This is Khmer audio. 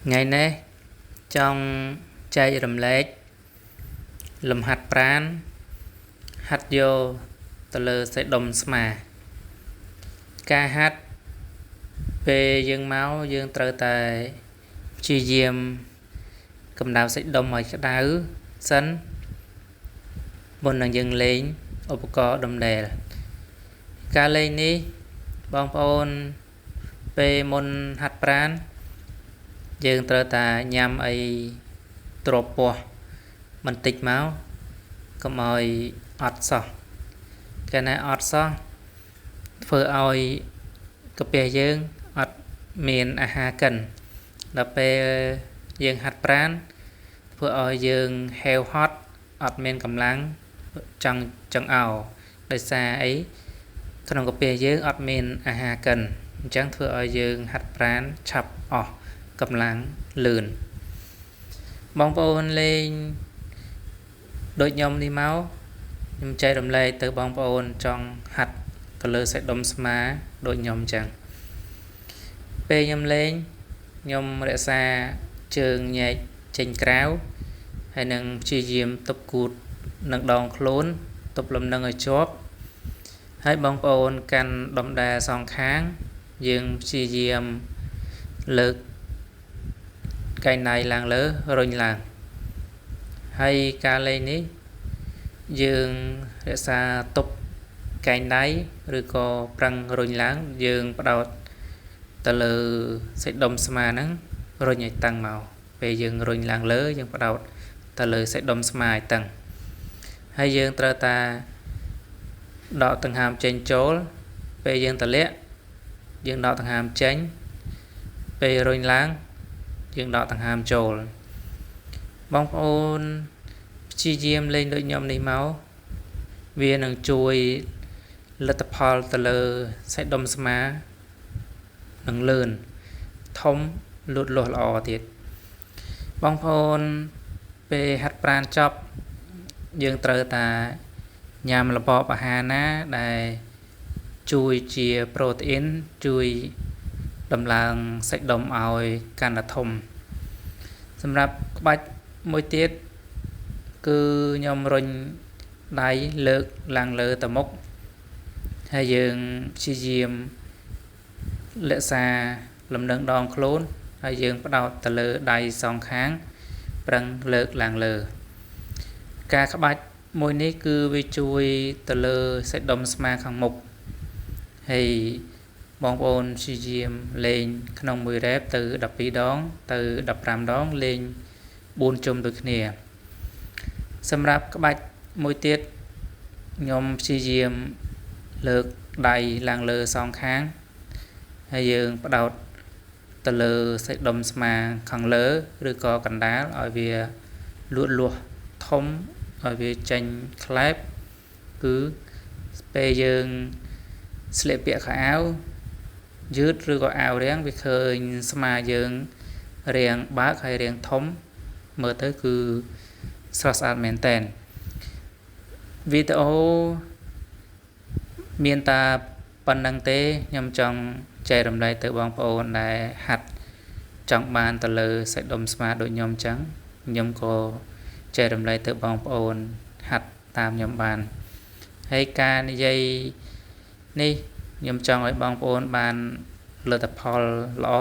ថ្ងៃនេះចង់ចែករំលែកលំហាត់ប្រាណហាត់យកទៅលើសាច់ដុំស្មាការហាត់ពេលយើងមកយើងត្រូវតែព្យាយាមកម្ដៅសាច់ដុំឲ្យក្ដៅសិនមុននឹងយើងលេងឧបករណ៍ដុំដែលការលេងនេះបងប្អូនពេលមុនហាត់ប្រាណយើងត្រូវតែញ៉ាំអីទ្របពោះបន្តិចមកកុំឲ្យអត់សោះកាលណាអត់សោះធ្វើឲ្យកាពះយើងអត់មានអាហារកិនដល់ពេលយើងហាត់ប្រាណធ្វើឲ្យយើងហេវហត់អត់មានកម្លាំងចង់ចង្អោរដោយសារអីក្នុងកាពះយើងអត់មានអាហារកិនអញ្ចឹងធ្វើឲ្យយើងហាត់ប្រាណឆាប់អស់កម្លាំងលឿនបងប្អូនលេងដូចខ្ញុំនេះមកខ្ញុំចែករំលែកទៅបងប្អូនចង់ហាត់ទៅលើសាច់ដុំស្មាដូចខ្ញុំអញ្ចឹងពេលខ្ញុំលេងខ្ញុំរក្សាជើងញែកចេញក្រៅហើយនឹងព្យាយាមទប់គូតនឹងដងខ្លួនទប់លំនឹងឲ្យជាប់ហើយបងប្អូនកាន់ដុំដែលសងខាងយើងព្យាយាមលើកកែងដៃឡើងលើរុញឡើងហើយការលេងនេះយើងរក្សាទប់កែងដៃឬក៏ប្រឹងរុញឡើងយើងផ្ដោតទៅលើសាច់ដុំស្មាហ្នឹងរុញឲ្យតឹងមកពេលយើងរុញឡើងលើយើងផ្ដោតទៅលើសាច់ដុំស្មាឲ្យតឹងហើយយើងត្រូវតាដកដង្ហើមចេញចូលពេលយើងទម្លាក់យើងដកដង្ហើមចេញពេលរុញឡើងយើងដកដង្ហើមចូលបងប្អូនព្យាយាមលេងដូចខ្ញុំនេះមកវានឹងជួយលទ្ធផលទៅលើសាច់ដុំស្មានឹងលឿនធំលូតលាស់ល្អទៀតបងប្អូនពេលហាត់ប្រាណចប់យើងត្រូវតាញ៉ាំរបបអាហារណាដែលជួយជាប្រូតេអ៊ីនជួយដំឡើងសាច់ដុំឲ្យកាន់តែធំសម្រាប់ក្បាច់មួយទៀតគឺខ្ញុំរុញដៃលើកឡើងលើទៅមុខហើយយើងព្យាយាមរក្សាលំនឹងដងខ្លួនហើយយើងផ្ដោតទៅលើដៃសងខាងប្រឹងលើកឡើងលើការក្បាច់មួយនេះគឺវាជួយទៅលើសាច់ដុំស្មាខាងមុខហើយបងប្អូនព្យាយាមលេងក្នុងមួយរ៉េបទៅ12ដងទៅ15ដងលេង4ជុំដូចគ្នាសម្រាប់ក្បាច់មួយទៀតខ្ញុំព្យាយាមលើកដៃឡើងលើសងខាងហើយយើងផ្ដោតទៅលើសាច់ដុំស្មាខាងលើឬក៏កណ្ដាលឲ្យវាលូតលាស់ធំឲ្យវាចេញក្លែបគឺពេលយើងស្លៀកពាក់ខោអាវយឺតឬក៏អាវរាងវាឃើញស្មាយើងរាងបើកហើយរាងធំមើលទៅគឺស្រស់ស្អាតមែនតែនវីដេអូមានតែប៉ុណ្្នឹងទេខ្ញុំចង់ចែករំលែកទៅបងប្អូនដែលហាត់ចង់បានទៅលើសាច់ដុំស្មាដូចខ្ញុំអញ្ចឹងខ្ញុំក៏ចែករំលែកទៅបងប្អូនហាត់តាមខ្ញុំបានហើយការនិយាយនេះខ្ញុំចង់ឲ្យបងប្អូនបានលទ្ធផលល្អ